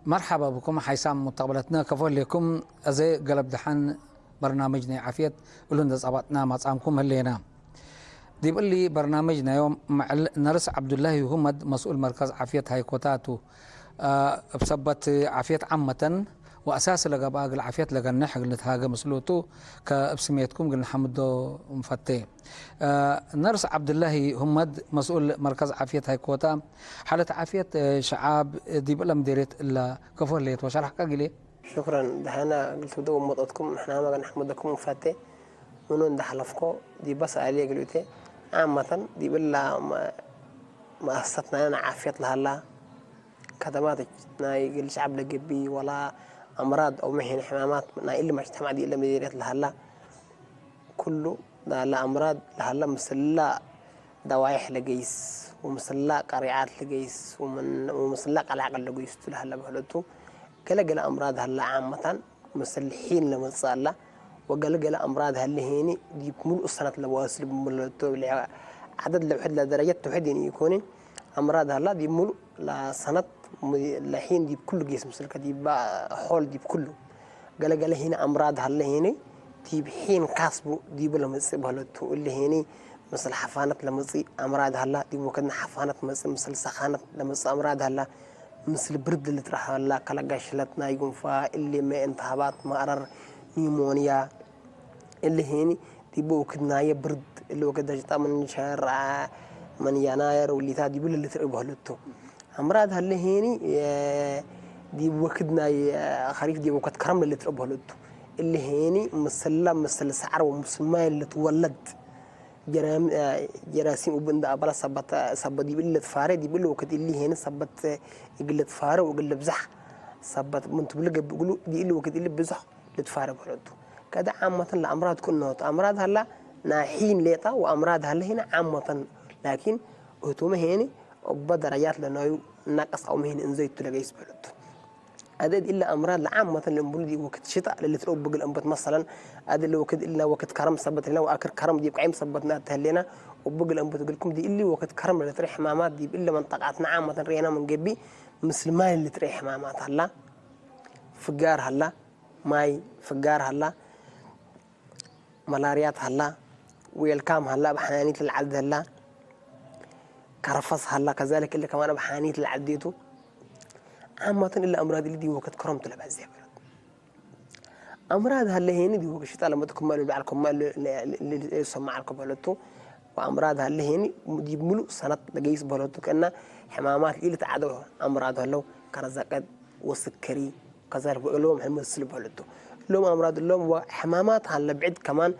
መርሓባ ብኩም ሓይሳም ሙተቕበለትና ከፈለኩም። እዚ ገለብ ደሓን በርናመጅ ናይ ዓፍየት እሉ እንደ ጻባጥና ማጻምኩም ህሌና። ዲብ እሊ በርናመጅ ናዮም መዕል ነርስ ዓብዱላሂ ሁመድ መስኡል መርከዝ ዓፍየት ሃይኮታቱ፣ እ፣ እብ ሰበት ዓፍየት ዓመተን ወአሳስ ለገብአ እግል ዓፍየት ለገንሕ እግል ንትሃገ ምስሉቱ ከእብ ስሜትኩም እግል ንሐምዶ እንፈቴ። እ፣ ነርስ ዓብዱላሂ ሁመድ መስኡል መርከዝ ዓፍየት ሃይኮታ፣ ሓለት ዓፍየት፣ እ፣ ሸዓብ ዲብ እለ ምዴርየት እለ ከፎ ህሌት ወሸርሕካ ጊሌ። ሹክረን። ደሓና እግል ትብደኡ መጠትኩም ንሕና መገን ንሐምደኩም እንፈቴ። ምኑ እንደ ሐለፍኮ ዲበ ሰኣልየ እግል እቴ። ዓመተን ዲብ እላ መ-፣ መአሰሰት ናይና ዓፍየት ለሃላ፣ ከደማት ናይ እግል ሸዓብ ለገብእ ወላ አምራድ አው መሒን ሕማማት ናይ እሊ መጅተማዕ ዲብ እለ ምዴርየት ለሃላ፣ ኩሉ ለሀለ አምራድ ለሀለ ምስላ ደዋይሕ ለገይስ ወምስላ ቀሪዓት ለገይስ ወምን-፣ ወምስላ ቀላቅል ለገይስ ቱ ለሀለ በህለቱ። ገለ ገለ አምራድ ሀለ ዓመታን ምስል ሒን ለመጽእ አላ። ወገለ ገለ አምራድ ሀለ ሄኒ ዲብ ሙሉእ ሰነት ለዋስል ብመለቱ ብልዕ ዐደድ ለውሕድ ለደረጀት ተውሕድ ሄኒ ኢኮኒ። አምራድ ሀላ ዲብ ሙሉእ ለሰነት ለሒን ዲብ ኩሉ ጌስ ምስልከ ዲባ ሖል ዲብ ኩሉ። ገለገለ ሄኒ አምራድ ሀለ ሄኒ ዲብ ሒን ካስቡ ዲቡ ለመጽእ በህለቱ። እሊ ሄኒ ምስል ሐፋነት ለመጽእ አምራድ ሀላ፣ ዲብ ወክድና ሐፋነት መጽእ ምስል ሰኻነት ለመጽእ አምራድ ሀላ፣ ምስል ብርድ ልትረሕ ሀላ፣ ከለጋሽለት ናይ ጉንፋ፣ እሊ መ እንተሃባት ማእረር ኒሞንያ፣ እሊ ሄኒ ዲብ ወክድ ናየ ብርድ፣ እሊ ወክድ ደጅጣ ምን ሸርዓ ምን የናየር ውሊታ ዲቡ ልልትርኢ በህለቱ። አምራድ ሀለ ሄኒ፣ እ፣ ዲብ ወክድ ናይ፣ እ፣ ኸሪፍ ዲብ ወክድ ከረም ለልትረእ በህለቱ። እሊ ሄኒ ምስላ ምስል ሰዓር ወምስል ማይ ልትወለድ ጀራም-፣ እ፣ ጀራሲም እቡ እንዳ አበላ ሰበት፣ ሰበት ዲብ እሊ ልትፋረ፣ ዲብ እሊ ወክድ እሊ ሄኒ ሰበት እግል ልትፋረ ወእግል ልብዛሕ ሰበት ምን ትብሉ ገብእ እግሉ ዲብ እሊ ወክድ እሊ ብዝሕ ልትፋረ በህለቱ። ከደ ዓመተን ለአምራድ ክእነሆት አምራድ ሀላ ናይ ሒን ሌጣ ወአምራድ ሀለ ሄኒ ዓመተን ላኪን እህቱመ ሄኒ እበ ደረጃት ለናዩ እናቀስ አውመ ሄኒ እንዘይቱ ለገይስ በህለቱ። አደ እለ አምራድ ለዓመተን ለእምብሉ ዲብ ወክድ ሽታ ለልትረኡ ብግል እንበት መሰለን፣ አደ እለ ወክድ እልና ወክድ ከረም ሰበት ሌና ወአክር ከረም ዲብ ቀይም ሰበትና ተህሌና፣ ወብግል እንበት እግልኩም ዲእሊ ወክድ ከረም ለልትረእ ሕማማት ዲብ እለ መንጠቃትና ዓመተን ርኤና ምን ገቢ ምስል ማይ ለልትረእ ሕማማት ሀላ፣ ፍጋር ሀላ፣ ማይ ፍጋር ሀላ፣ መላርያት ሀላ፣ ዌልካም ሀላ፣ ብሓናኒት ለልዓልድ ሀላ፣ ከረፈስ ሀላ፣ ከዛሊክ እለ ከማን ብሓናኒት ለልዓልዴቱ። ዓመተን እለ አምራድ እሊ ዲብ ወክድ ከረምቱ ለበዝሕ በህለቱ። አምራድ ሀለ ሄኒ ዲብ ወክድ ሽጣ ለመጥኩማ እሉ በዓልኩማ እሉ ለ-፣ ለ-፣ ለ-፣ ሰማዓልኩ በህለቱ። ወአምራድ ሀለ ሄኒ ዲብ ሙሉእ ሰነት ለገይስ በህለቱ። ከእና ሕማማት ኢልትዓደው አምራድ ሀለው፣ ከረዘቀት ወስከሪ፣ ከዛሊክ ወእሎም ሕምስል በህለቱ። እሎም አምራድ እሎም ወሕማማት ሀለ ብዕድ ከማን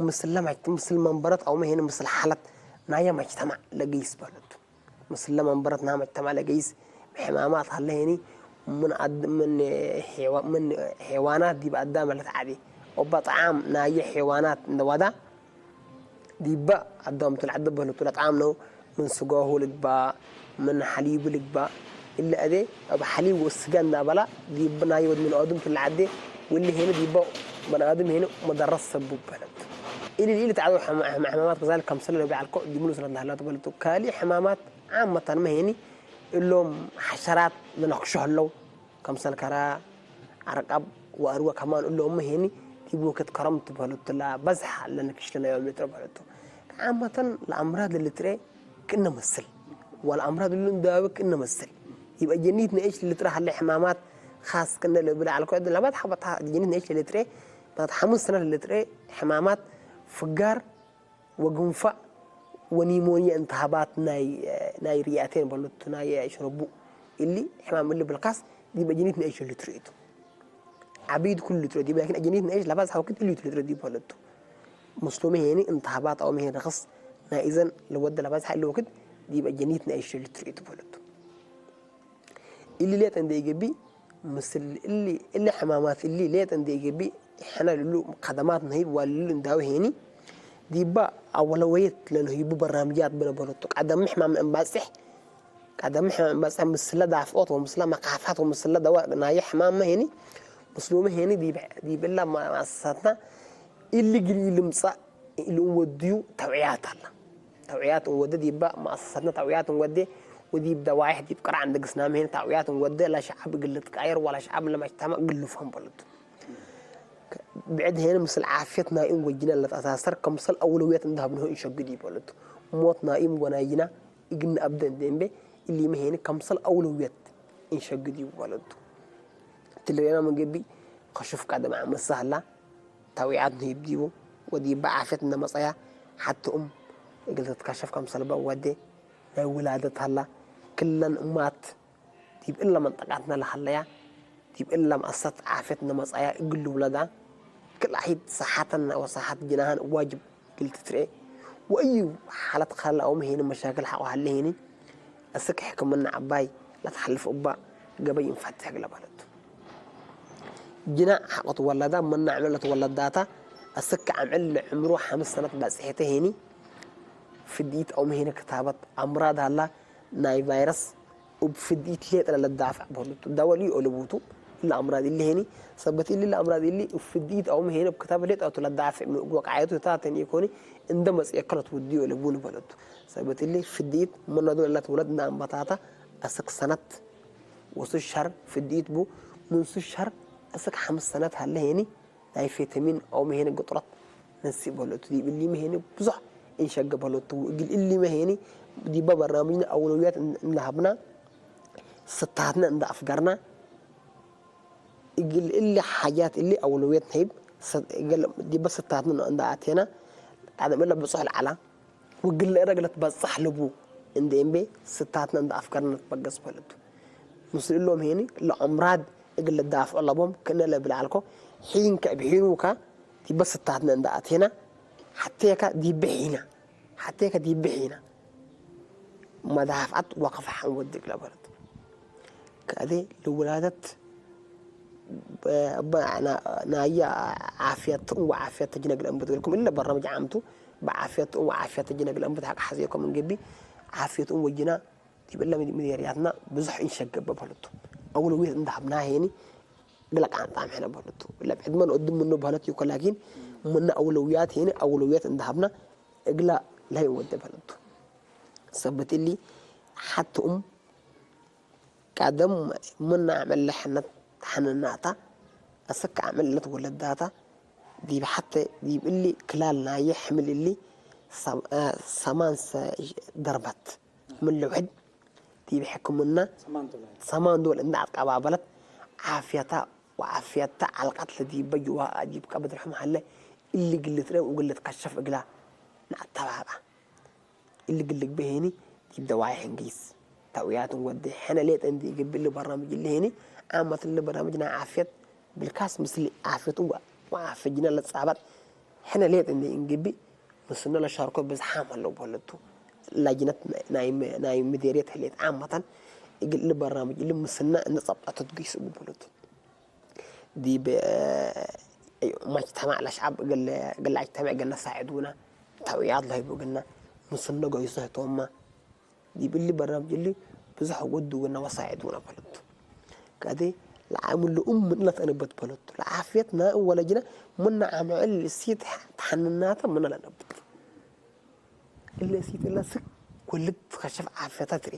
ምስለ መጅ-፣ ምስል መንበረት አውመ ሄኒ ምስል ሓለት ናየ መጅተማዕ ለገይስ በህለቱ። ምስለ መንበረት ናይ መጅተማዕ ለገይስ ሕማማት ሀለ ሄኒ ምን አድ-፣ ምን ሔዋ-፣ ምን ሔዋናት ዲብ አዳም ለልትዓዴ። ኦባ ጠዓም ናየ ሔዋናት እንደ ዋዳ ዲባ አዳምቱ ለዓደ በህለቱ ለጠዓም ነው። ምን ስጋሁ ልግባእ፣ ምን ሐሊቡ ልግባእ። እለ አዜ እብ ሐሊብ ወስጋ እናበላ ዲብ ናይ ወድ ምን አድም ቱ ለዓዴ። ወሊ ሄነ ዲባ በን አድም ሄነ መደረስ ሰቡብ በህለቱ። እሊ ልኢሊ ተዓዶ ሕማ-፣ ሕማ-፣ ሕማማት ከዛሊክ ከምሰለ ለቢዓልኮ ዲምሉ ስለ እንዳህላቱ በህለቱ። ካሊ ሕማማት ዓመታን መሄኒ እሎም ሐሸራት ለነክሾ ህለው። ከምሰል ከራ፣ ዓርቃብ ወአርወ ከማን እሎም ሄኒ ዲብ ወክድ ከረምቱ በህለቱ ለበዝሐ ለንክሽ ለናዮም ልጥረ በህለቱ። ዓመተን ለአምራድ ለልትሬ ክእነ መስል፣ ወለአምራድ እሉ እንዳበ ክእነ መስል። ዲብ አጀኒት ነኤሽ ለልትሬ ሀለ ሕማማት ኻስ ክእነ ለብል ዐልኮ ለባድ ሐበታ አጀኒት ነኤሽ ለልትሬ ታት ሐሙስ ሰነት ለልትሬ ሕማማት ፍጋር ወጉንፋዕ ወኒሞንያ እንተሃባት ናይ፣ ናይ ርያቴን በሉት ናይ ሽረቡ እሊ ሕማም እሊ ብልካስ ዲብ አጀኒት ነኤሽ ልትርኢቱ። ዓቢድ ኩሉ ልትርኢቱ፣ ላኪን አጀኒት ነኤሽ ለባዝ ሐውክት እሊ ልትርኢቱ በሉቱ። ሙስሉሚ ሄኒ እንተሃባት አው መሄን ረኸስ ናይ እዘን ለወደ ለባዝ ሐ እሊ ወክት ዲብ አጀኒት ነኤሽ ልትርኢቱ በሉቱ። እሊ ሌጠ እንደ ኢገብእ፣ ምስል እሊ፣ እሊ ሕማማት እሊ ሌጠ እንደ ኢገብእ፣ ሕነ ልሉ ከደማት ነሂብ ዋልሉ እንዳው ሄኒ፣ ዲባ አወለወየት ለልሂቡ በርናምጃት ብነበረቱ፣ ቀደም ሕማም እምባጽሕ፣ ቀደም ሕማም እምባጽሕ ምስለ ዳፍኦት ወምስለ መካፋት ወምስለ ደዋ ናየ ሕማም ሄኒ፣ ምስሉመ ሄኒ ዲብ፣ ዲብ እላ ማ-፣ ማሳትና እሊ ግል ልምጻእ ኢሉ እንወድዩ ተውዕያት አላ። ተውዕያት እንወደ ዲባ መአሰሰትና ተውዕያት እንወደ وديب دوايح ديب قرع عند قسنام هنا تعويات ودي لا شعب قلت قاير ولا شعب لما اجتمع قلفهم بلد. بعد هنا مثل عافيتنا إن وجنا لتأثر كمثل أولويات ندهب نهو إن شقدي بلد. موتنا إن وناينا إجن أبدا دينبه اللي مهنا كمثل أولويات إن شقدي بلد. تلرينا من قبي خشوف قدم عم السهلة تعويات نهيب ديبو وديب عافيتنا مصايا حتى أم قلت تكشف كمثل بودي ናይ ውላደት ሃላ ክለን እማት ዲብ እለ መንጠቃትና ለሃለያ ዲብ እለ መአሰት ዓፍየት ነመጻያ እግል ውለዳ ክል አሒድ ሰሓተን ወሰሓት ጅናሃን ዋጅብ እግል ትትርኤ ወእዩ ሓለት ካለ አውም ሄኒ መሻክል ሓቆ ሃለ ሄኒ እስክ ሕክምና ዓባይ ለትሓልፍ እባ ገበይ እንፋትሕ እግለ ባለቱ ጅና ሓቆት ወለዳ መናዕመለት ወለዳታ እስክ ዓምዕል ለዕምሩ ሓምስ ሰነት ባጽሔተ ሄኒ ፍድኢት አውም ሄኒ ክታበት አምራድ ሃላ ናይ ቫይረስ እብ ፍድኢት ሌጠ ለለዳፍዕ በሉቱ። ዳወል እዩ ኦለቡቱ ለአምራድ እሊ ሄኒ ሰበት እሊ ለአምራድ እሊ እብ ፍድኢት አውም ሄኒ እብ ክታበት ሌጠ ቱ ለዳፍዕ ወቃየቱ ታተን ይኮኒ እንደ መጽኤ ከለት ውዲ ኦለቡን በለቱ። ሰበት እሊ ፍድኢት መነዱ ለለት ወለድ እንደ አንበታታ አስክ ሰነት ወሱ ሸር ፍድኢት ቡ ምንሱ ሸር አስክ ሓምስ ሰነት ሃለ ሄኒ ናይ ፌተሚን አው መሄነ ግጥረት ነሲ በለቱ ዲብ እሊ መሄኒ ብዙሕ እንሸገ በለቱ እግል እሊ መሄኒ ዲበ በርናምጅነ አውለውያት እንለሃብና ስታትነ እንደ አፍገርና እግል እሊ ሓጃት እሊ አውለውያት ነሂብ ዲበ ስታትነ እንደ አቴና ቃደም እለ ብጹሕ ለዓላ ውግል እረግ ለትበጻሕ ልቡ እንደ እምቤ ስታትነ እንደ አፍገርነ ትበገስ በለቱ ምስል እሎም ሄኒ ለአምራድ እግል ለዳፍዑ ለቦም ክእነ ለብል አልኮ ሒንከ እብ ሒኑካ ዲበ ስታትነ እንደ አቴና ሓቴካ ዲበ ሒና ሓቴካ ዲበ ሒና መዳፍዓት ወከፈ ሓንወድግ ለበለት ከአዴ ልውላደት ናየ ዓፍያት እወ ዓፍያት ተጅነግል እንበትገልኩም እለ በረምጅ ዓምቱ ብዓፍያት እወ ዓፍያት ተጅነግል እንበት ሓቂ ሓዘየኮም እንገቢ ዓፍየት እወ ጅና ዲብለ ምዴርያትና ብዙሕ ኢንሸገበ በለቱ። አውለውየት እንዳሃብና ሄኒ ግለ ቃንጣም ሕነ በለቱ። ለብዕድመን ወድም ምኑ በለት ይኮ ላኪን ምነ አውለውያት ሄኒ አውለውየት እንዳሃብና እግላ ላይ ወደ በለቱ። ሰበት እሊ ሓትኡም ቀደም ምነ አመለ ሕነት ሕንናታ አሰክ አመለት ወለዳታ ዲብ ሓተ ዲብ እሊ ክላል ናየ ሕምል እሊ ሰማንሰ ደርበት ምን ልውሕድ ዲብ ሕክምና ሰማን ዶል እንዳ አትቀባበለት ዓፍየታ ወዓፍየታ ዓልቀት ለዲበ ጅዋ አጂብ ቀብድ ርሕም ሀለ እሊ ግልት ረ ውግልት ከሸፍ እግላ ነአተባባ። እሊ ግልግ በሄኒ ዲብ ደዋይ ሕንጊስ ተውያትን ወዲ ሕነ ሌጥ እንዲ ይግብ እሊ በራምጅ እሊ ሄኒ ዓመት እሊ በራምጅ ናይ ዓፍየት ብልካስ ምስሊ ዓፍየት ወዓፍጅና ለጻባጥ ሕነ ሌጥ እንዲ እንግቢ ምስኖ ለሻርኮ ብዝሓም ኣለዉ በለቱ። ላጅነት ናይ ምዴርየት ህሌት ዓመታን እግል እሊ በራምጅ እሊ ምስና እንጸብጣ ተትገይስ እቡ በለቱ። ዲብ መጅተማዕ ለሸዓብ እግል አጅተምዕ ገና ሳዕድውና ተውያት ለህይቡ ገና ምስኖ ገይሶ ህቶማ ዲብ እሊ በራምጅ እሊ ብዙሕ ወዱ ገና ወሳዕድውና በለቱ። ከዚ ለዓምሉ እም ምን ለተንበት በለቱ ለዓፍየትና እወለጅና ምነ ዓምዕል እሲት ተሐንናተ ምነ ለነብት እለ እሲት እለ ስክ ወልድ ከሸፍ ዓፍየታ ትሪ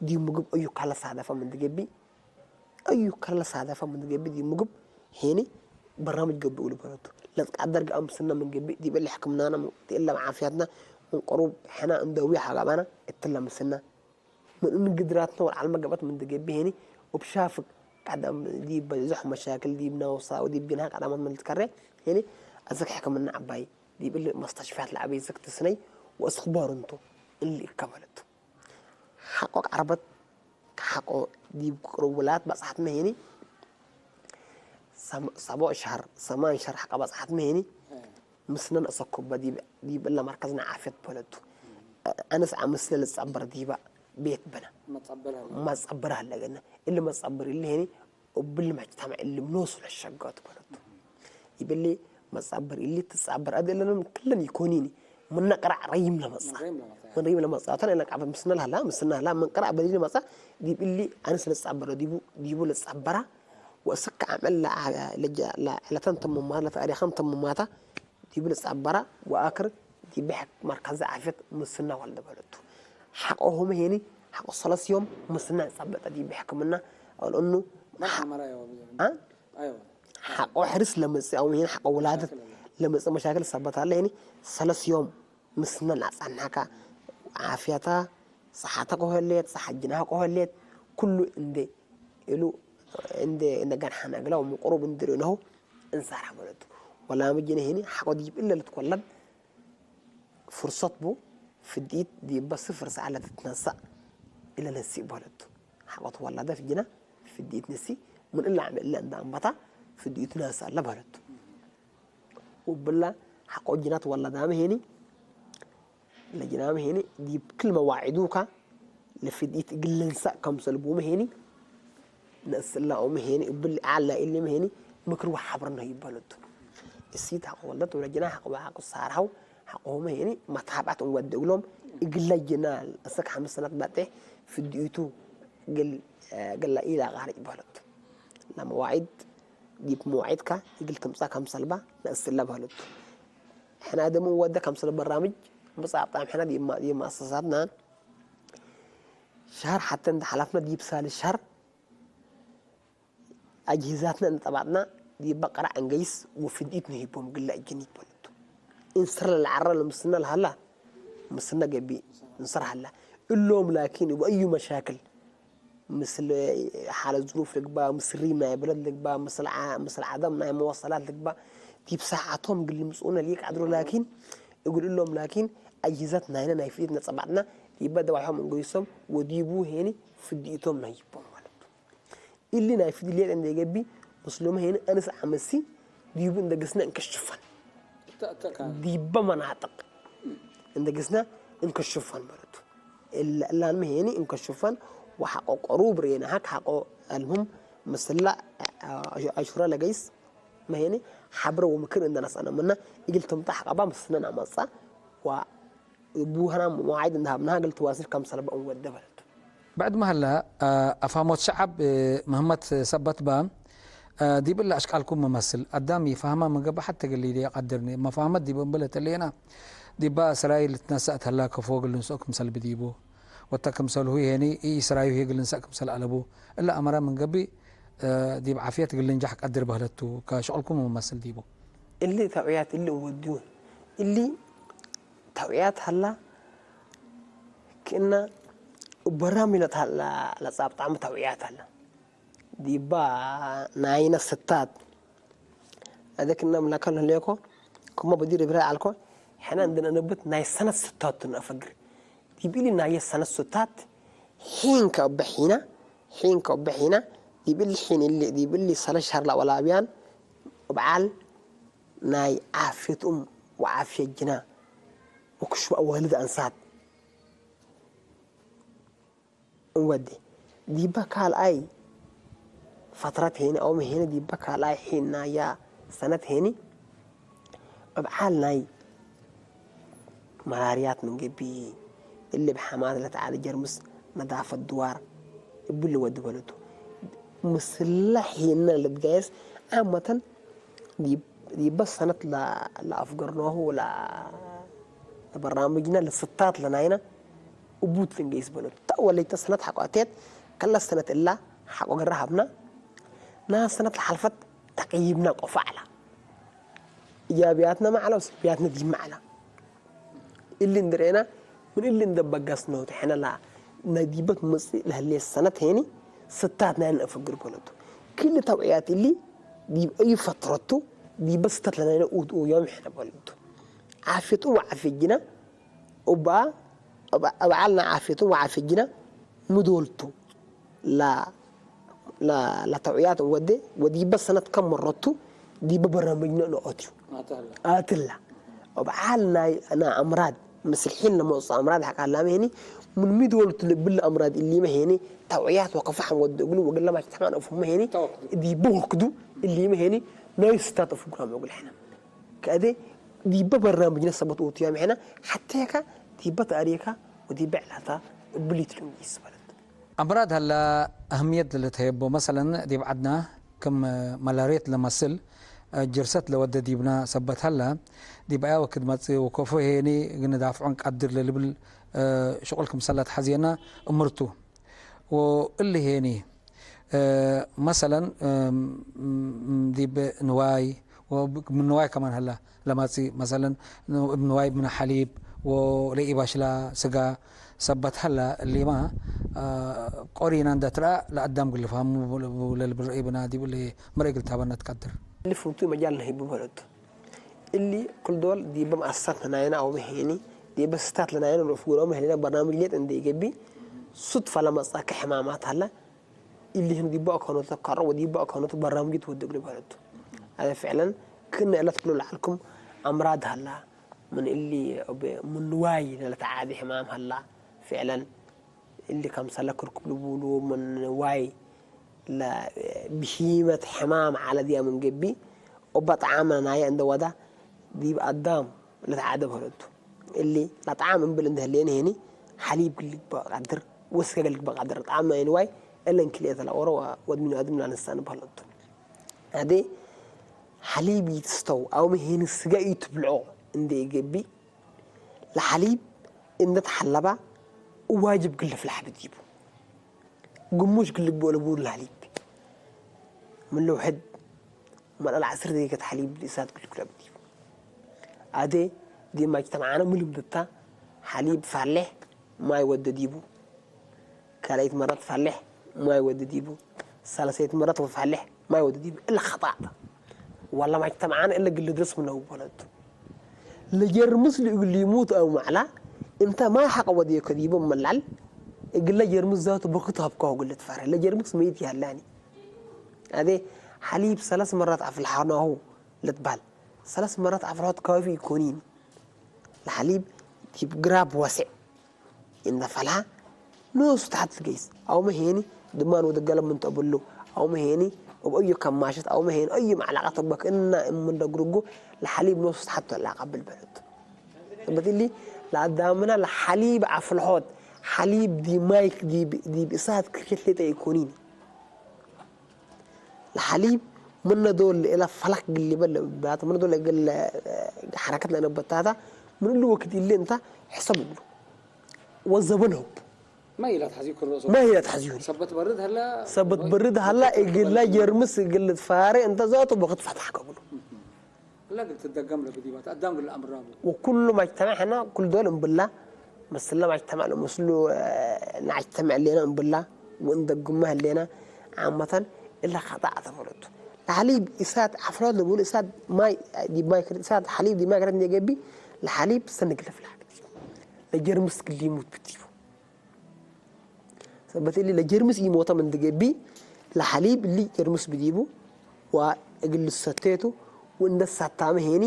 ዲብ ምግብ እዩ ካለ ሳደፈ ምን ትገቢ እዩ ከለ ሳደፈ ምን ትገቢ ዲብ ምግብ ሄኒ በራምጅ ገብኡ ልበለቱ። ለትቃደር ገአ ምስና ምን ገቢ ዲብ እለ ሕክምናና ዲእለ ዓፍያትና ምን ቅሩብ ሕና እንደዊ ሓጋባና እትለ ምስና ምን እንግድራትና ወልዓልመ ገበት ምን ትገቢ ሄኒ ኡብ ሻፍግ ቀደም ዲብ በዝሕ መሻክል ዲብ ናውሳ ወዲብ ጅንሃ ቀዳማት ምን ልትከሬ ሄኒ አዘክ ሕክምና ዓባይ ዲብ እለ መስተሽፍያት ለዐበይ ዘክ ትስነይ ወእስክ ባርንቶ እሊ እከበለቱ። ሓቆ ቃርበት ሓቆ ዲብ ቅርውላት በጽሓት መሄኒ ሰቦ ሸህር ሰማን ሸህር ሓቃ በጽሓት መሄኒ ምስነን እሰኩበ ዲብ እለ መርከዝና ዓፍየት በለቱ። አነስ አምስለ ልጸበር ዲባ ቤት በነ መጸብር አለገነ እሊ መጸብር እሊ ሄኒ እብል መጅተማዕ እሊ ምኖሱ ለሸገቱ በለቱ። ይብሊ መጻብር እሊ ትጻብር አደለንም ክለን ይኮኒኒ ምነ ቅራዕ ረይም ለመጻ ምን ረይም ለመጻ ተን ለቃበ ምስነ ለሃላ ምስነ ለሃላ ምን ቅራዕ በሊ ለመጻ ዲብ እሊ አነስ ለጻበረ ዲቡ ዲቡ ለጻበራ ወእስክ አመል ለዐለተን ተሙማት ለታሪኸን ተሙማታ ዲቡ ለጻበራ ወአክር ዲብ ሕክ መርከዘ ዓፍየት ምስና ወልደ በለቱ። ሓቆሁም ሄኒ ሓቆ ሰለስዮም ምስና ጸበጠ ዲብ ሕክምና ኣልኦኑ ما حمر أيوة بزعم አ أيوة ሓቆ ሕርስ ለመጽእ ኣው ይሄን ሓቆ ውላደት ለመጽእ መሻክል ሰበት ኣለ ይሄን ሰለስዮም ምስና ላጻናካ ዓፍያታ ጸሓተ ቆሆሌት ጸሓጅና ቆሆሌት ኩሉ እንደ ኢሉ እንደ እንደገና ሓናግላው ምቁሩብ እንድሪ ነው እንሳራ ማለት ወላ ምጅነ ይሄን ሓቆ ዲብ እለ ልትኮለድ ፍርሰት ቡ ፍዲት ዲበ ስፍር ሰዓት ለትትነሳእ እለ ነሲእ በለቱ። ሓቆት ወላደ ፍጅና ፍዲት ነሲ ምን እላ ዓመ እለ እንዳ ኣንባታ ፍዲቱ ናሳ ኣለ በለቱ። ወብላ ሓቆ ጅናት ወላዳ መሄኒ ለጅና መሄኒ ዲብ ክል መዋዒዱካ ለፍዲት እግል ለንሳእ ከምሰል ቡ መሄኒ ነስላኡ መሄኒ እብል ዓላ ኢሊ መሄኒ ምክር ወሓብር ነው ይበለቱ። እሲ ታቆ ወልደት ወለጅና ሓቆ ሓቆ ሳርሃው ሓቆ መሄኒ መታብዓት እንወድ እግሎም እግለ ጅና እሰክ ሓምስ ሰነት ባጤ ፍዲኡቱ ግል ግላ ኢላ ቃር ይበለቱ። ለመዋዒድ ዲብ መዋዒድካ እግል ትምጻ ከምሰልባ ነስላ በለቱ። ሕና ደሞ ወደ ከምሰል በራምጅ ብጻብጣም ሕና ዲብ ማእሰሳትና ሸህር ሓተ እንደ ሓላፍና ዲብ ሳልስ ሸህር ኣጅሂዛትና እንጠባጥና ዲበ ቅራዕ እንገይስ ወፍድኢት ንሂቦም ግላ እጅን ይበሉት። እንስር ለልዓረ ለምስና ለሃላ ምስና ገቢ እንስር ሃላ እሎም ላኪን ብኣዩ መሻክል ምስል ሓለ ዝሩፍ ልግባ ምስል ሪም ናይ በለድ ልግባ ምስል ዓደም ናይ መወሰላት ልግባ ዲብ ሰዓቶም ግልምፅኡነ ሊቅ ዓድሮ ላኪን እግል እሎም ላኪን ኣጅሂዛት ናይነ ናይ ፍድኢት ነጸባጥና ዲበ ደባሖም እንገይሶም ወዲቡ ሄኒ ፍድኢቶም ናይ ይቦም ማለት እሊ ናይ ፍድልየት እንደ ገቢ ምስሉም ሄኒ ኣንስ ዓመሲ ዲቡ እንደ ግስና እንከሽፈን ዲበ መናጥቅ እንደ ግስና እንከሽፈን ማለት እላን መሄኒ እንከሽፈን ወሓቆ ቆሩብ ርኤና ሃክ ሓቆ ኣልሙም ምስላ ኣሹራ ለገይስ መሄኒ ሓብረ ወምክር እንደ ነሳና ምና እግል ተምጣ ሓቀባ ምስነን ኣመጻ ዋ ቡሃና መዋዒድ እንደ ሃብና ሃገል ተዋስል ከም ሰለባ እንወደ በለት بعد ما هلا أفهموت شعب مهمة سبت با ዲብ እላ ኣሽቃልኩም መመስል ኣዳም ይፋህማ መገባ ሓተ ገሊ ዲ ቀድርኒ መፋህመት ዲብ እንበለ ተለየና ዲባ እስራኤል ትነሳእ ተላ ከፎ ግልንስኦ ክምሰል ብዲቡ ወታ ክምሰልሁ ይሄኒ ኢስራዩ ይሄ ግልንሳእ ክምሰል ኣለቡ እላ ኣመራ ምን ገቢ ዲብ ዓፍየት ግልንጃሕ ቀድር በህለቱ ከሽቅልኩም መመስል ዲቡ እሊ ተውያት እሊ ወዲውን እሊ ተውያት ሀላ ክእና በራም ኢለት ሀላ ለጻብጣም ተውያት ሀላ ዲባ ናይነ ስታት ኣደክ እና ምላካ ለለኮ ኩማ በዲር ብራ ኣልኮ ሕና እንደነነብት ናይ ሰነት ስታት ነፈግር ዲብ እሊ ናይ ሰነት ስታት ሒን ከበሒና ሒን ከበሒና ዲብ እሊ ሒን እሊ ዲብ እሊ ሰለ ሸርላ ወላብያን ብዓል ናይ ዓፍየት ኡም ወዓፍየት ጅና ወክሽባ ወልድ ኣንሳት እንወዲ ዲበ ካልኣይ ፈትረት ሄኒ ኣው መሄኒ ዲበ ካልኣይ ሒን ናያ ሰነት ሄኒ እብ ዓል ናይ መራርያት ምን ግቢ እሊ ብሓማት ለተዓሊ ጀርምስ ነዳፈት ድዋር እብል ወዲ በለቱ ምስላ ሒንና ልትጋየስ ዓመተን ዲበ ሰነት ለኣፍገርናሁ ለበራምጅና ለስታት ለናይና እቡት ልንገይስ በለቱ ታ ወለይተ ሰነት ሓቆ ኣትየት ከላ ሰነት እላ ሓቆ ገራ ሃብና ና ሰነት ለሓልፈት ተቀይብና ቆፋዕላ እጃብያትና ማዕላ ወሰልብያትና ዲብ ማዕላ እሊ እንድርኤና ምን እሊ እንደበገስ ነው ትሕነላ ነዲበት ምጽእ ለህሌ ሰነት ሄኒ ስታት ናይ ነፍግር በለቱ ክል ተውዕያት እሊ ዲብ እዩ ፈትረቱ ዲበ ስተት ለናይነ ኡት ዮም ሕነ በለቱ ዓፍየቱ ወዓፍየት ጅና እባ እብዓልና ዓፍየቱ ወዓፍየት ጅና ምዶልቱ ለተውዕያት ወደ ወዲበ ሰነት ከም መረቱ ዲበ በራምጅ ነኦት እዩ ኣትላ እብዓል ናይ ኣምራድ ምስልሒን ለመፁ ኣምራድ ሓቃላ መሄኒ ምን ሚድወልቱ ልብል ኣምራድ እሊ መሄኒ ተውዕያት ወከፋሕም ወደ እግሉ ወግለ ማሽ ተማን እፉ መሄኒ ዲበ ወክዱ እሊ መሄኒ ናይ ስታት እፉ ጉራም እግል ሕነ ከእደ ዲበ በራምጅ ነሰበት ኡትያ መሄና ሓተካ ዲበ ተኣሪካ ወዲበ ዕላታ እብሊት ልንጊስ በለት أمراض هلا أهمية لتهيبو مثلا ديب عدنا كم ملاريت لمسل ጅርሰት ለወደ ዲብና ሰበት ሀላ ዲብ ኣያ ወክድ መጽእ ወከፎ ሄኒ ግን ዳፍዖን ቀድር ለልብል ሽቁል ክምሰላ ተሓዝየና እምርቱ ወእሊ ሄኒ መሰለን ዲብ ንዋይ ንዋይ ከማን ሀላ ለማፂ መሰለን እብ ንዋይ ብነ ሓሊብ ወለኢባሽላ ስጋ ሰበት ሀላ እሊማ ቆሪና እንደ ትረኣ ለአዳም ግልፋሙ ለልብረኢ ብና ዲብ ምረኢ ግልታበና ትቀድር። እሊ ፍንቱይ መጃል ነሂቡ በለቱ። እሊ ኩልዶል ዲበ መኣሰሳት ለናየነ አውመ ሄኒ ዲበ ስታት ለናየነ ሮፍ ጉሮም ህሊና በርናምጅ ሌጥ እንደ ይገቢ ሱት ፈለመጻከ ሕማማት ሀላ እሊ ህን ዲበ አካኖት ተካሮ ወዲበ አካኖት በርናምጅ ትወድግ ልበለቱ። አለ ፍዕለን ክነ እለት ክሉ ለዓልኩም አምራድ ሀላ ምን እሊ ምንዋይ ለለተዓቢ ሕማም ሀላ ፍዕለን እሊ ከምሰለ ክርኩብ ልቡሉ ምን ዋይ ብሂመት ሕማም ዓለ ድያ ምን ገቢ ኦባ ጠዓም ናየ እንደ ወዳ ዲብ አዳም ለተዓደ በለቱ። እሊ ለጠዓም እምብል እንደ ህሌን ሄኒ ሓሊብ ግልግበ ቃድር ወስከ ገልግበ ቃድር ጠዓም ናይ ንዋይ እለን ክልኤተ ለኦሮ ወድ ሚኑ አድም ላንሳን በለቱ። አዴ ሓሊብ ይትስተው አውመ ሄኒ ስጋ ይትብልዖ እንደ ይገቢ ለሓሊብ እንደ ተሓለባ ዋጅብ ግልፍ ለሓብት ይቡ። ግሙሽ ግልግበኦ ለቡር ለሓሊብ ምን ለውሕድ መልአል ዓስር ደቂቀት ሓሊብ እሳት ግልግሎ ብት ይቡ። አዴ ዲማ እጅተማዓነ ሙልም ድታ ሓሊብ ፋሌሕ ማይ ወደድ ይቡ። ካልኣይት መራት ፋሌሕ ማይ ወደድ ይቡ። ሳልሰይት መራት ወፋሌሕ ማይ ወደድ ይቡ። እለ ኸጣዕታ ዋላ ማጅተማዓነ እለ ግል ድረስ ምነው በለቱ። ለጀርምስ ልእግል ይሙት አው ማዕላ እንተ ማይ ሐቀ ወደዮ ከዲቦ መላል እግለ ጀርምስ ዛቱ በክቱ ሀብካሁ ግል ትፋረ ለጀርምስ መይት ያላኒ። አዴ ሓሊብ ሰለስ መራት አፍልሓናሁ ልትባል ሰለስ መራት አፍልሖት ካፊ ይኮኒን። ለሓሊብ ዲብ ግራብ ወስዕ እንደ ፈልሃ ኖሱ ተሓት ትገይስ አውመ ሄኒ ድማን ወደ ገለም እንጠብሉ አውመ ሄኒ እብ አዩ ከማሸት አውመ ሄኒ አዩ ማዕላቀት እበክ እና እምንደ ግርጉ ለሓሊብ ኖሱ ተሓት ተላቀብል በለት። ሰበት እሊ ለአዳምና ለሓሊብ አፍልሖት ሓሊብ ዲማይክ ዲብ እሳት ክርሸት ሌጠ ይኮኒን። ለሓሊብ ምነ ዶል እለ ፈለክ ግሊበ ለብባተ ምነ ዶል እግል ሐረከት ለነበታታ ምን እሉ ወክድ ኢለ እንተ ሕሰብ እግሉ ወዘበን ህቡ ما إلى تحزيك الرؤوس ما هي تحزيوني ሰበት በርድ ሀላ ሰበት በርድ ሀላ እግላ ጀርምስ እግል ትፋረ እንተ ዛቱ በክት ፈታሕ ከብሉ لا قلت الدقم لك ديبات أدام قل أمر رابو وكل ما اجتمعنا كل دول እንብላ ምስለ ማጅተማዕ ለመስሉ ናጅተምዕ ሌና እምብላ ወእንደጉመ ህሌና ዓመተን እለ ኸጣዕ ተፈለቱ። ለሐሊብ እሳት ሐፍረት ለብሉ እሳት ማይ ዲብ ማይ ክረት እሳት ሐሊብ ዲብ ማይ ክረት እንደገቢ ለሐሊብ ሰንግ ለፍላግ ለጀርምስ ግሊሙት ብትዩ ሰበት እሊ ለጀርምስ ኢሞተም እንደገቢ ለሐሊብ እሊ ጀርምስ ብዲቡ ወእግል ሰቴቱ ወእንደ ሳታመ ሄኒ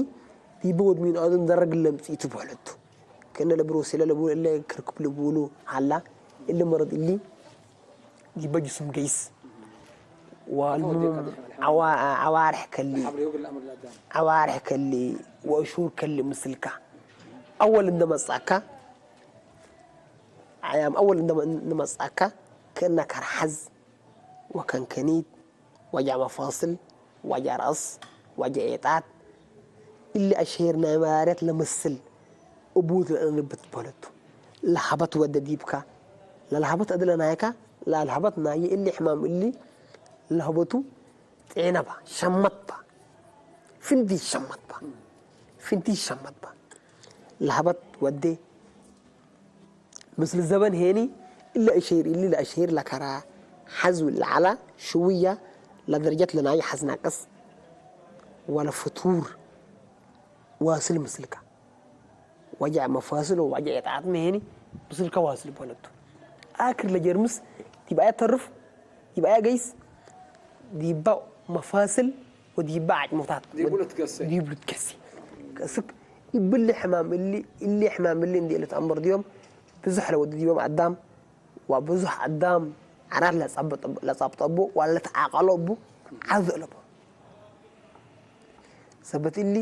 ዲበ ወድ ሚን አዱን ደረግ ለምጽኢቱ በለቱ። ከነ ለብሮሴለ ለቡ እለ ክርክብ ልቡሉ ሀላ እሊ መረድ እሊ ዲበ ጅስም ገይስ ወልሙም አዋርሕ ከሊ አዋርሕ ከሊ ወእሹር ከሊ ምስልካ አወል እንደ መጻካ አያም አወል እንደ መጻካ ከነ ከርሐዝ ወከንከኒት ወጃዕ መፋስል፣ ወጃዕ ረእስ፣ ወጃዕ ዒጣት፣ እሊ አሸሄር ናይ መራርየት ለመስል እቡት ለእንርብት በለቱ። ለሀበት ወደ ዲብካ ለለሀበት እድለ ናይካ ለልሀበት ናየ እሊ ሕማም እሊ ለሀበቱ ጤነባ ሸመትባ ፍንዲ ሸመትባ ፍንዲ ሸመትባ ለሀበት ወዴ ምስል ዘበን ሄኒ እለ እሸይር እሊ ለእሸይር ለከራ ሐዝ ለዐላ ሽውያ ለደረጀት ለናይ ሐዝ ናቅስ ወለ ፍቱር ዋስል ምስልካ ወጃዕ መፋስል ወጃዕ የጣዓትመ ሄኒ ምስልካ ዋስል በለቱ። አክር ለጀርምስ ዲብአያ ተርፍ ዲብአያ ገይስ ዲባ መፋስል ወዲባ ዓጭሞታት ዲቡ ልትገሰ። ዲቡ ልትገሰ። ከስክ ይብል ሕማም እሊ እሊ ሕማም እሊ እንዲ ልትአምር ዲዮም ብዙሕ ለወዲ ዲቦም አዳም ወብዙሕ አዳም ዓራት ለጸብጠቡ ወለተዓቀሎ እቡ ዓዝ እለቦ። ሰበት እሊ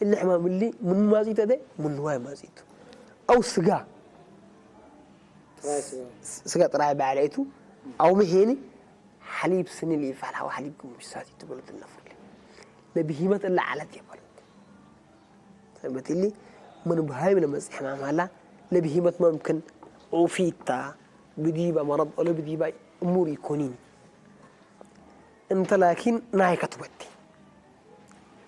እሊ ሕማም እሊ ምን ማጺቱ ደ ምን ንዋይ ማጺቱ አው ስጋ ስጋ ጥራይ ባዕለይቱ አው መሄኒ ሓሊብ ስኒ ልኢፋል ሃው ሓሊብ ግሙሽ ሳት ይትበሉ ትነፍል ለብሂመት እላ ዓለት የበሉት ሰበት እሊ ምን ብሃይም ለመጽ ሕማም ሃላ ለብሂመት መምክን ዑፊታ ብዲባ መረድ ኦለ ብዲባ እሙር ይኮኒን። እንተ ላኪን ናይ ከትወቲ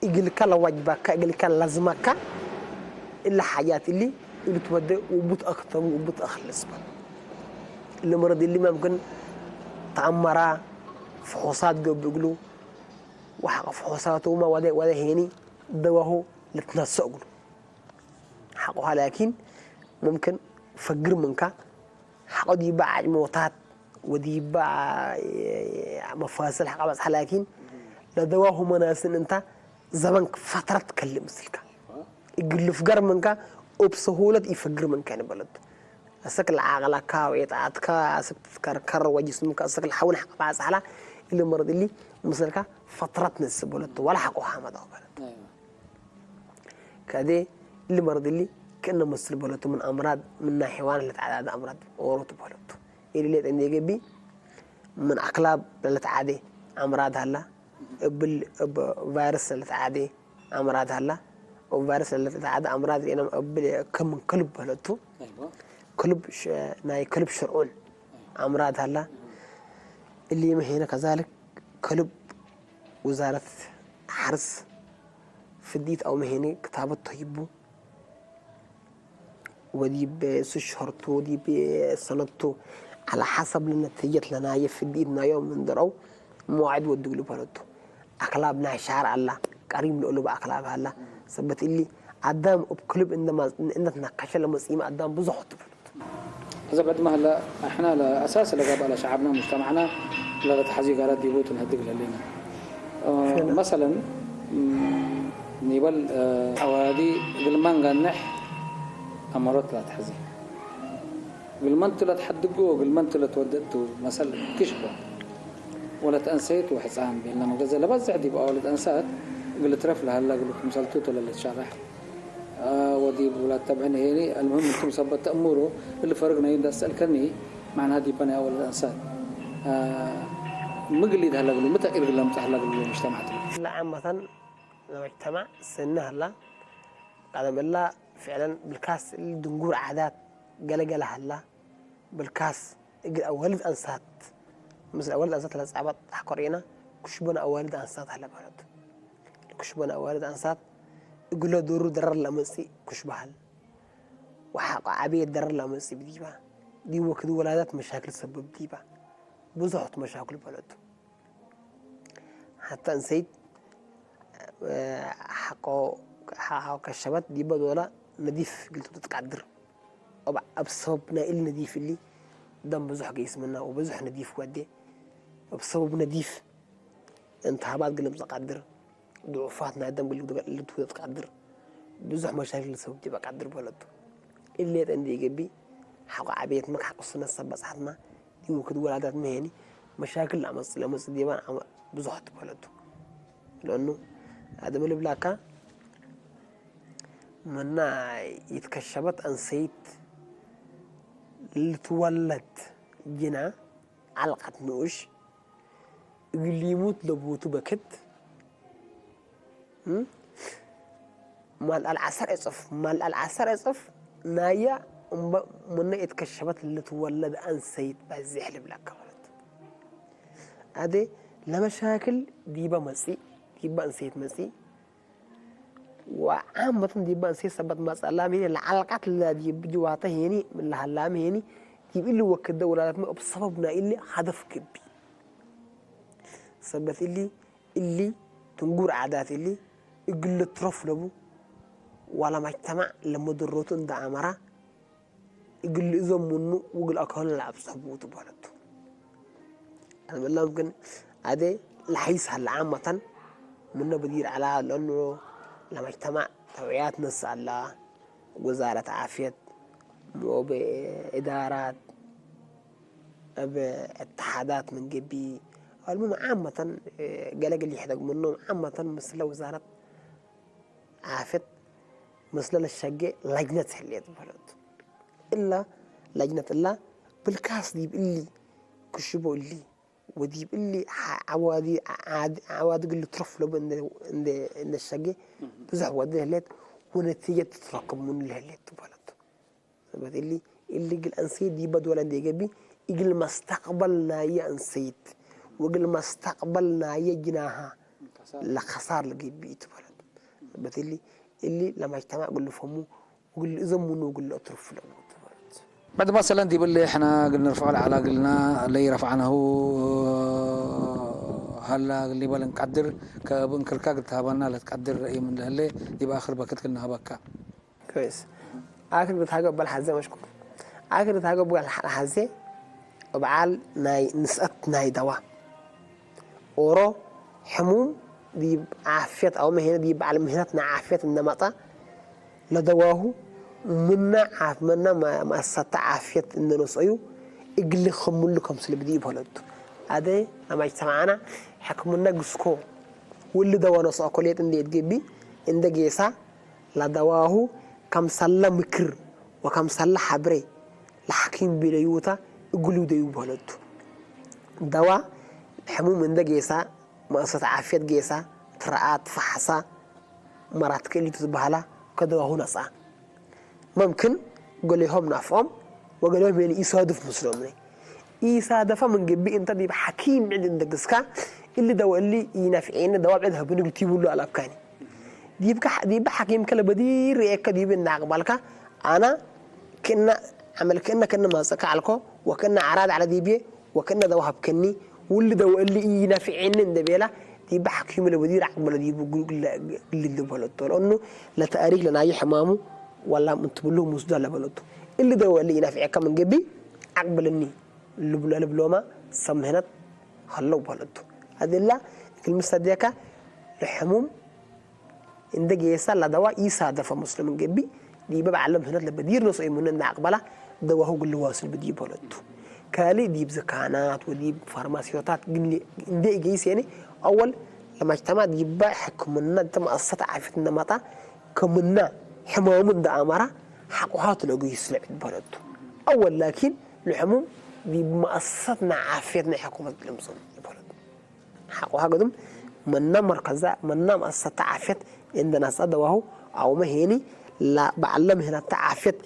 እግልካ ለዋጅባካ እግልካ ላዝማካ እለ ሓያት እሊ እሉ ትወደ ውቡት ኣክተሙ ውቡት ኣክልስበል። እለ መረድ እሊ መምክን ተኣመራ ፍሖሳት ገብእ እግሉ ወሓቐ ፍሖሳቱ ማ ወደ ወደ ሄኒ ደዋሁ ልትነሰ እግሉ ሓቆኻ ላኪን ممكن ፈግር ምንካ ሓቆ ዲባ ዓጭሞታት ወዲባ መፋሰል ሓቃ በጽሓ ላኪን ለደዋሁ መናስን እንታ ዘመን ፈትረት ከልእ ምስልካ እግልፍ ገር ምንካ ኡብ ሰሁለት ይፈግር ምንካ ንበለቱ ኣሰክ ለዓቕላካ ወየጣትካ ኣሰክ ትከርከር ወጅስምካ ኣሰክ ለሓውን ሓቃ በጽሓላ ኢሉ መረድ እሊ ምስልካ ፈትረት ነስበለቱ ወላ ሓቆ ሓመዳ በለቱ ከደ እሊ መረድ እሊ ክእነ መስል በለቱ ምን ኣምራድ ምን ናይ ሕዋን ለተዓዳደ ኣምራድ ኦሮቱ በለቱ ኢሊ ሌጠ እንደ ገቢ ምን ኣክላብ ለተዓደ ኣምራድ ሃላ እብል እብ ቫይረስ ለተዓደ ኣምራድ ሃላ እብ ቫይረስ ለተዓደ ኣምራድ ሪእና እብል ከም ክልብ በለቱ ክልብ ናይ ክልብ ሽርዑን ኣምራድ ሃላ እሊ መሄነ ከዛልክ ክልብ ውዛረት ሓርስ ፍዲት ኣው መሄኒ ክታበት ተሂቡ ወዲብ ስሸርቱ ወዲብ ሰነቱ على حسب ለነተየት ለናየ ፍዲት ናዮም እንደረው መዋዕድ ወድግሉ በለቱ ኣክላብ ናይ ሻር ኣላ ቀሪም ልእሉ በኣክላብ ኣላ ሰበት እሊ ኣዳም እብ ክልብ እንደናካሸ ለመጽኢም ኣዳም ብዙሕ ትበሉ هذا بعد ما هلا احنا لاساس لقبل شعبنا مجتمعنا لغت حزي قالت ديبوت نهدق للينا مثلا نيبل حوادي قلمان قنح امرت لا تحزي قلمان تلا تحدقو قلمان تلا توددتو مثلا كشبه ولا تأنسيت وحصان بينما غزل بزح دي بقى ولا تأنسات قلت رف لها هلا قلت مسلتو ولا لتشرح ወዲ ውላድ ተብዕን ሄኒ المهم እንቱም ሰበት ተእምሩ እሊ ፈርግ ናይ እንዳስአልከኒ معناها ዲበና ኣወለድ ኣንሳት ምግሊ ዳህላ ግሉ ምታ ኢርግላ ምታ ህላ ግሉ مجتمع ትብል ለዓመተን ለመጅተማዕ ስነ ህላ ቀደም እላ ፍዕለን ብልካስ እሊ ድንጉር ዓዳት ገለገለ ህላ ብልካስ እግል ኣዋልድ ኣንሳት ምስል ኣዋልድ ኣንሳት ለጻባት ኣሕኮርኢና ክሽቦን ኣዋልድ ኣንሳት ህለ ማለት ክሽቦን ኣዋልድ ኣንሳት እግለ ዶሩ ደረር ለመጽእ ኩሽ በሃል ወሓቆ ዓብየት ደረር ለመጽእ ብዲባ ዲወ ክድ ወላዳት መሻክል ሰበብ ዲባ ብዙሖት መሻክል በለቱ ሓታ እንሰይት ሓቆ ሓቆ ከሸበት ዲበ ዶላ ነዲፍ ግልቱ ትትቃድር ኣብ ኣብ ሰበብ ናይ እል ነዲፍ እሊ ደም ብዙሕ ገይስምና ወብዙሕ ነዲፍ ወዴ ኣብ ሰበብ ነዲፍ እንተ ሃባት ግልም ዘቃድር ضعفات ናይ ደም ግልቱ ተቃድር ብዙሕ መሻክል ሰበብ ዲባ ቃድር በለቱ ኢሌጠ እንዲ ገቢ ሓቆ ዓብየት መክ ሓቆ ስነ ሰብ በጻሕትና ዲቡ ክድ ወላዳት መሄኒ መሻክል ለመጽ ለመጽ ዲባን ብዙሕ ትበለቱ ለኑ ኣደም ልብላካ ምና ይትከሸበት ኣንሰይት ልትወለድ ጅና ዓልቃት ንኡሽ እግል ይሙት ለቡቱ በክት ማልኣል ዓሰር እጽፍ ማልኣል ዓሰር እጽፍ ናያ እምበ ምነ እትከሸበት ልትወለድ ኣንሰይት በዚሕ ልብለካ ማለት ኣደ ለመሻክል ዲበ መጺ ዲበ ኣንሰይት መጺ ወዓመትን ዲበ ኣንሰይት ሰበት መጸላ ሚን ለዓልቃት ለዲብ ጅዋተ ሄኒ ለሃላሚ ሄኒ ዲብ እሊ ወክደ ውላዳትመ እብ ሰበብ ናይ እሊ ሀደፍ ግቢ ሰበት እሊ እሊ ትንጉር ዓዳት እሊ እግል ልትረፍ ለቡ ዋላ ማጅተማዕ ለመደረቱ እንደ ኣመራ እግል ልእዞም ምኑ ውግል ኣካሉ ለአብጽሕ ብኡ ትበለቱ። ኣልመላም ግን ኣደ ለሐይስ ሀለ ዓመተን ምነ ብዲር ዐላ ለኑ ለመጅተማዕ ተውዕያት ነስ ኣላ ወዛረት ዓፍየት ወብእዳራት እብ እተሓዳት ምን ግቢ ኣልሙም ዓመተን ገለግል ይሕደግ ምኖም ዓመተን ምስለ ውዛረት ዓፍየት ምስለ ለሸጌ ለጅነት ህሌት በለት እላ ለጅነት እላ ብልካስ ዲብ እሊ ክሽቦ እሊ ወዲብ እሊ ዓዋዲ ግል ትረፍ ለቦ እንደ ሸጌ ብዙሕ ወደ ህሌት ወነቲጀት ትትረክብ ምኑ ለህሌት በለት። በትሊ እሊ ግል አንሰይት ዲበ ዶለ እንደ ገቢ እግል መስተቅበል ናየ አንሰይት ወግል መስተቅበል ናየ ጅናሃ ለኸሳር ልግቢ ትበለት። በትሊ እሊ ለማጅተማ እግል ፈሙ ወግል እዘሙኑ ወግል እትርፍ ለሙ ትበለት። بعد ما سلنت يبلي احنا قلنا نرفع العلا قلنا لي رفعناه هلا قلي بل نقدر كبنكركا قلت هبنا لا تقدر رأي من لهلي يبقى آخر بكت قلنا هبكا. كويس. آخر قلت هاقو بل حزي مشكور. آخر قلت هاقو بل حزي وبعال ناي نسأت ناي دوا. ኦሮ ሕሙም ዲብ ዓፍየት አው መሄነ ዲብ በዓል ምህነት ናይ ዓፍየት እነመጣ ለደዋሁ ምና ዓፍ መና መ- መእሰታ ዓፍየት እነነስአዩ እግሊ ኸምሉ ከምስል ብዲ ይበለቱ። አደ ለማጅተማዓና ሕክምና ግስኮ ውል ደዋ ነስአ ኮሌጥ እንደ የትገቢ እንደ ጌሳ ለደዋሁ ከምሰለ ምክር ወከምሰለ ሐብሬ ለሐኪም ቢለዩታ እግሉ ደዩ በለቱ። ደዋ ሕሙም እንደ ጌሳ መእሰት ዓፍየት ጌሳ ትረኣ ትፈሓሳ መራት ክእሊቱ ዝበሃላ ከደዋሁ ነጻ። መምክን ገሌሆም ናፍኦም ወገሌሆም የን ኢሳድፍ ምስሎም ኢሳደፈ ምን ግቢ እንተ ዲብ ሓኪም ብዕድ እንደግስካ እሊ ደወ እሊ ኢነፍዔኒ ደዋ ብዕድ ሀብኒ ግልቲ ይብሉ ኣላብካኒ ዲብ ሓኪም ከለ በዲር ርኤከ ዲብ እናቅባልካ ኣና ክእና ዓመል ክእና ከነ ማጸካ ዓልኮ ወክእና ዓራድ ዓለ ዲብዬ ወክእና ደዋ ሀብከኒ ውል ደወ እሊ ኢነፍዔኒ እንደ ቤላ ዲብ ሓኪም ለበዲር ዓቅበለ ዲቡ ግልል በለቶ ለእኑ ለተእሪክ ለናዩ ሕማሙ ዋላም እንትብሉ ሙስዳ ለበለቶ እሊ ደወ እሊ ኢነፍዔካ ምን ገቢ ዓቅበለኒ ልብሎ ልብሎማ ሰብ ምህነት ሀለው በለቱ። አድላ እግል ምስተድየካ ለሕሙም እንደ ጌሳ ለደዋ ኢሳደፈ ሙስሊምን ገቢ ዲበ በዓለ ምህነት ለበዲር ነሶ ይሙነ እንደ አቅበላ ደዋሁ ግል ዋስል ብዲ በለቱ። ካሊ ዲብ ዝካናት ወዲብ ፋርማሲዮታት ግል እንደ ኢገይስ የኔ አወል ለማጅተማ ዲባ ሕክምና እንተ መአሰት ዓፊት እንደመጣ ከምና ሕማሙ እንደ አማራ ሓቁሃት ለጉ ይስልዕ በለቱ። አወል ላኪን ልሕሙም ዲብ መአሰት ናይ ዓፍየት ናይ ሕኩመት ልምጽኡ ይበሉ። ሓቁ ሃገዱም መና መርከዛ መና መአሰት ዓፍየት እንደ ናሳ ደዋሁ አውመ ሄኒ ላ በዓለ ምህነተ ዓፍየት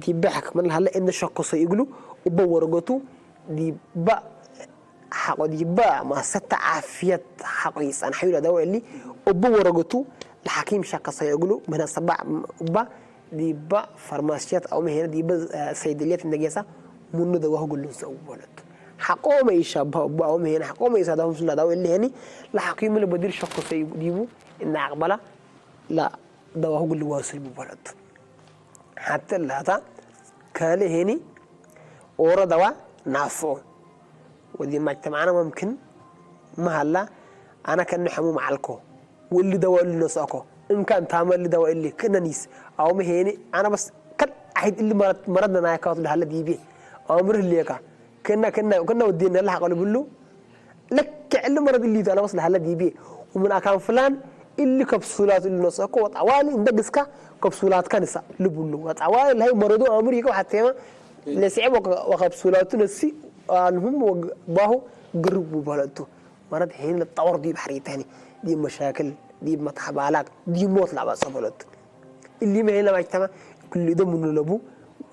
ዲበ ሕክምና ለሃለ እንደ ሸኮሶ ይግሉ ኡበ ወረገቱ ዲባ ሓቆ ዲባ መአሰት ዓፍየት ሓቆ ይጸንሐዩ ለደወ እሊ ኡበ ወረገቱ ለሓኪም ሸከሰ ይግሉ ምህነት ሰባዕ ኡባ ዲባ ፋርማሲያት አው መሄነ ዲበ ሰይድልየት እንደ ጌሳ ሙኑ ደዋሁ ግሉን ሰው በለቱ። ሓቆመ ይሻባ እቡ አው መሄነ ሓቆመ ይሳዳሁም ስና ዳው እሊ ሄኒ ለሓኪሙ ለበዲር ሸኮ ሰይ ዲቡ እና አቅበላ ላ ደዋሁ ግሉ ዋስል በለቱ። ሓተ ላታ ከለ ሄኒ ኦሮ ደዋ ናፍኦ ወዲ ማጅተማዓና መምክን መሃላ አና ከነ ሕሙም ዓልኮ ወሊ ደዋ እሊ ነስአኮ እንካ እንታመ እሊ ደዋ እሊ ክእነ ኒስ አውመ ሄኒ አና በስ ከል አሒድ እሊ መረድ መረድ ነናየካ ወትብለ ሃለ ዲቤ አምርህ ሌካ ክእና ክእና ክእና ወዲነ ላሕ ቀልብሉ ለክ ዕሊ መረድ እሊ ዩ አና በስ ለሃለ ዲቤ ومن أكان فلان እሊ ከብሱላት እሊ ነስአኮ ወጣዋሊ እንደ ግስካ ከብሱላትካ ንሳ ልብሉ ወጣዋሊ ለሃይ መረዱ አምር ይቀው ሓቴማ ለስዕብ ወከብሱላቱ ነሲ አልሁም ባሁ ግርቡ በለቱ። ማለት ሄን ለጣወር ዲብ ሐሪተኒ ዲብ መሻክል ዲብ መትሐባላክ ዲብ ሞት ላባጸ በለቱ። እሊ መሄን ለማጅተማ ክሉ ደም ንለቡ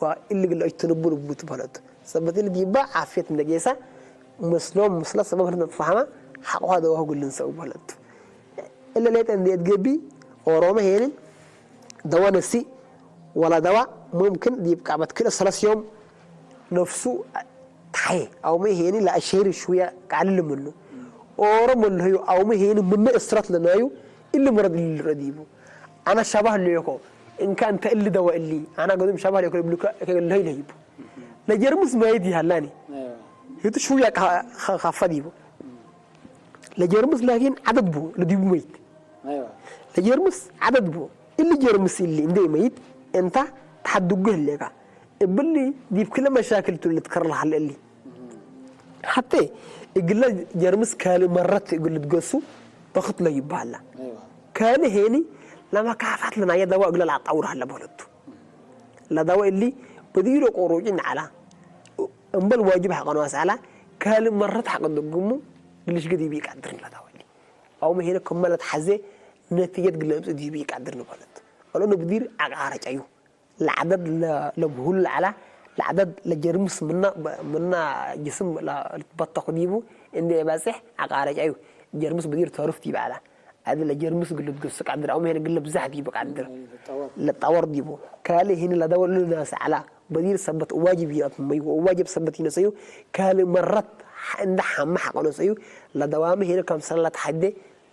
ወእሊ ግለ እጅትንቡ ልቡ ትበለቱ። ሰበት እሊ ዲባ ዓፍየት እንደ ጌሳ መስሎም ምስለ ሰበብ ህነት ተፋሃማ ሓቆሃ ደዋሁ ግልን ሰው በለቱ። እለ ሌጠ እንደ የትገቢ ኦሮመ ሄንን ደዋ ነሲ ወላ ደዋ ሙምክን ዲብ ቃበት ክልእ ሰለስ ዮም ነፍሱ ተሓየ አውመ ሄኒ ለአሸይር ሽውያ ቃልል ምኑ ኦሮ መለህዩ አውመ ሄኒ ምነ እስረት ለናዩ እሊ መረድ እሊ ረዲቡ አና ሻባህ ለዮኮ እንካ እንተ እሊ ደወ እሊ አና ገዱም ሻባህ ለዮኮ ብሉካ ከለህይ ለይቡ ለጀርምስ ማየት ይሃላኒ ህቱ ሽውያ ካፋ ዲቡ ለጀርምስ ላኪን ዓደድ ቡ ለዲቡ መይት ለጀርምስ ዓደድ ቡ እሊ ጀርምስ እሊ እንደ መይት እንታ ተሓድጉ ህሌካ እብሊ ዲብ ክለ መሻክል ቱ ልትከር ለሃለ እሊ ሓተ እግለ ጀርምስ ካልእ መረት እግል ልትገሱ በክት ለ ይበሃላ ካልእ ሄኒ ለመካፋት ለናየ ደዋ እግለ ለአጣውር ሃለ በለቱ ለደዋ እሊ በዲሎ ቆሮጭ ነዓላ እምበል ዋጅብ ሓቀ ንዋስዓላ ካልእ መረት ሓቀ ደግሙ ግልሽ ገዲብ ይቃድር ለደዋ እሊ አው መሄነ ከመለት ሓዜ ነትየት ግለምጽ ዲብ ይቃድር ንበለት። አሎ ንብዲር አቃረጫዩ ለዓደድ ለብሁል ለዓላ ለዓደድ ለጀርምስ ምና ምና ጅስም ለትበተኹ ዲቡ እንደ የባጽሕ ኣቃረጫ እዩ። ጀርምስ በዲር ተሩፍ ዲብ ዓላ ኣደ ለጀርምስ ግልት ግሱ ቃድር ኣው ሄነ ግለ ብዛሕ ዲቡ ቃድር ለጣወር ዲቡ ካልእ ሄነ ለደወሉ ናስ ዓላ በዲር ሰበት ዋጅብ ይነሰዩ ዋጅብ ሰበት ይነሰዩ ካልእ መረት እንደ ሓማ ሓቆ ነሰዩ ለደዋሚ ሄነ ከም ሰላት ሓደ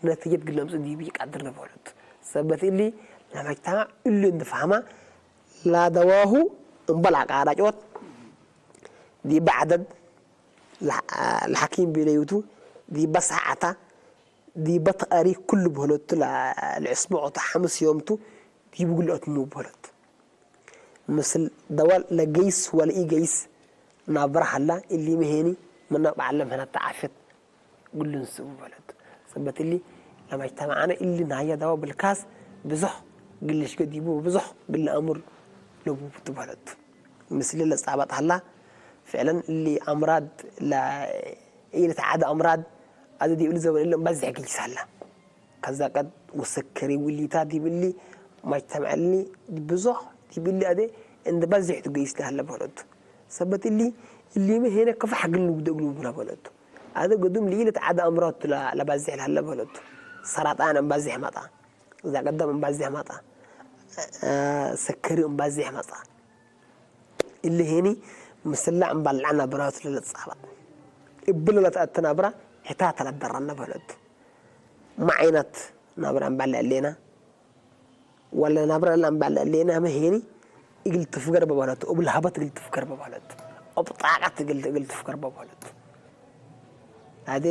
ነትጀት ግለምጽ ዲቡ ይቃድር ነበሉት ሰበት እሊ ለመጅተማዕ እሉ እንድፋህማ ላደዋሁ እምበል ኣቃራጭወት ዲበ ዓደድ ለሓኪም ቢለዩቱ ዲበ ሰዓታ ዲበ ተኣሪ ኩሉ በህለቱ ለዕስምዖቱ ሓምስ ዮምቱ ዲቡ ግልኦት ሙ በህለት ምስል ደዋል ለገይስ ወለኢ ገይስ ናብራ ሃላ እሊ መሄኒ ምና በዓለም ህናት ተዓፍት ግሉን ስቡ በለት ሰበት እሊ ለመጅተማዓነ እሊ ናያ ዳዋ ብልካስ ብዙሕ ግልሽ ገዲቡ ብዙሕ ግል ኣሙር ለቡ ትበለት ምስል ለጻባጥ ሃላ ፍዕለን እሊ ኣምራድ ኢለት ዓደ ኣምራድ ኣዚ ዲብል ዘበለ እሎም በዝሕ ግልስ ሃላ ከዛ ቀድ ወሰከሪ ውሊታ ዲብሊ መጅተማዕኒ ብዙሕ ዲብሊ ኣደ እንደ በዝሕ ትገይስ ሃለ በለት ሰበት እሊ እሊ መሄነ ከፋሕ ግል ውደግሉ ብላ በለት ኣደ ገዱም ሊኢለት ዓደ ኣምራቱ ለባዝሕ ላለ በለቱ ሰራጣን እምባዝሕ መጣ እዛ ቀደም እምባዝሕ መጣ ሰከሪ እምባዝሕ መጣ እሊ ሄኒ ምስላ እምባልዓ ናብራቱ ለለጻባ እብል ለተኣተ ናብራ ሕታ ተለደራና በለቱ ማዓይነት ናብራ እምባልዕ ሌና ወለ ናብራ ላ እምባልዕ ሌና መሄኒ እግል ትፍገር በባለቱ እብል ሃበት እግል ትፍገር በባለቱ እብ ጣቃት እግል እግል ትፍገር በባለቱ ኣደ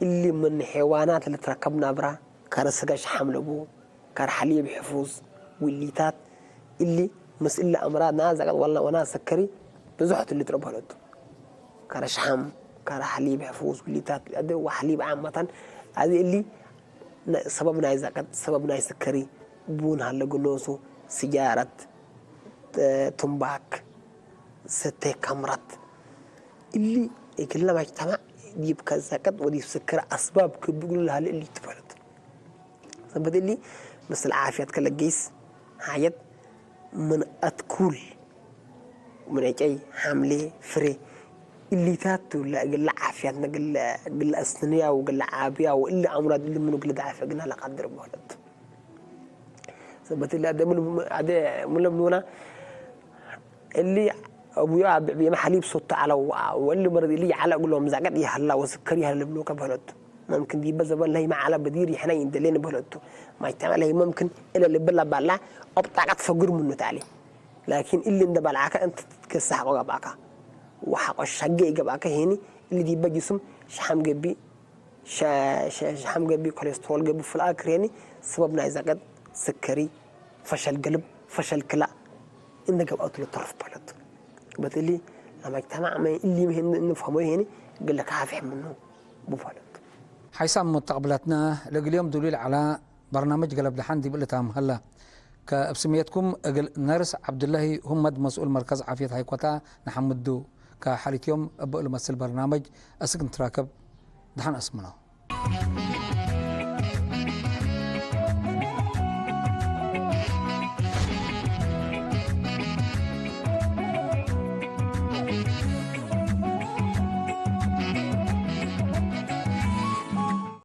እሊ ምን ሔዋናት ልትረከብ ናብራ ከረ ስጋ ሸሓም ለቡ ከረ ሓሊብ ሕፉዝ ውሊታት እሊ ምስ እሊ ኣምራድ ና ዘቀጥ ወልና ወና ሰከሪ ብዙሕ ትልጥረ በለቱ ከረ ሸሓም ከረ ሓሊብ ሕፉዝ ውሊታት ኣደ ወሓሊብ ዓመታን ኣዚ እሊ ሰበብ ናይ ዘቀጥ ሰበብ ናይ ሰከሪ ቡን ሃለ ግኖሱ ስጃረት ትንባክ ሰተ ካምራት እሊ እግለ መጅተማዕ ዲብ ከዘቀጥ ወዲብ ስክር ኣስባብ ክብግሉ ለሃለ እሊ ትበለት ሰበት እሊ ምስል ዓፍያት ከለገይስ ሓየት ምን ኣትኩል ምን ዕጨይ ሓምሌ ፍሬ እሊታት ትብለ እግለ ዓፍያት ግለ ግለ ኣስትንያው ግለ ዓብያው እሊ ኣምራድ እሊ ምኑ ግለ ዳዕፈ ግና ለቃድር በለት ሰበት እሊ ኣደ ምሉ ኣደ ምሉ ምሉና እሊ ኣቡዮ ኣብ ብዕብየመ ሓሊብ ሶቶ ዓለዋ ወእሊ መረድ እሊ ይዓለ እግሎም ዛቀጥ ይሃላ ወስከር ይሃለ ልብሎ ከበለቱ መምክን ዲበ ዘበን ለሂመ ዓለ በዲር ይሕነይ እንደሌን በለቱ ማጅተመዕ ለሂ መምክን እለ ልብል ኣባላ ኦብ ጣቀት ፈግር ምኑ ተዓሊ ላኪን እሊ እንደ በልዓከ እንተ ትትከሰ ሓቆ ገብኣካ ወሓቆ ሻገ ይገብኣከ ሄኒ እሊ ዲበ ጅስም ሸሓም ገቢ ሸሓም ገቢ ኮሌስትሮል ገቢ ፍልኣ ክሬኒ ሰበብ ናይ ዘቀጥ ስከሪ ፈሸል ገልብ ፈሸል ክላእ እንደ ገብኣቱ ለተርፍ በለት በትሊ ለመጅተማዕ መ እሊ ምህን እንፈሞ ይሄኒ ግለ ካፊሕ ምኑ ብበለት ሓይሳም መተቕብላትና ለግልዮም ዱሊል ዓላ በርናመጅ ገለብ ደሓን ዲብል እታ ምህላ ከእብ ስምየትኩም እግል ነርስ ዓብዱላሂ ሁመድ መስኡል መርከዝ ዓፍየት ሃይኮታ ንሓምዱ ከሓሊትዮም እብእሉ መስል በርናመጅ እስክ ንትራከብ ደሓን ኣስምኖ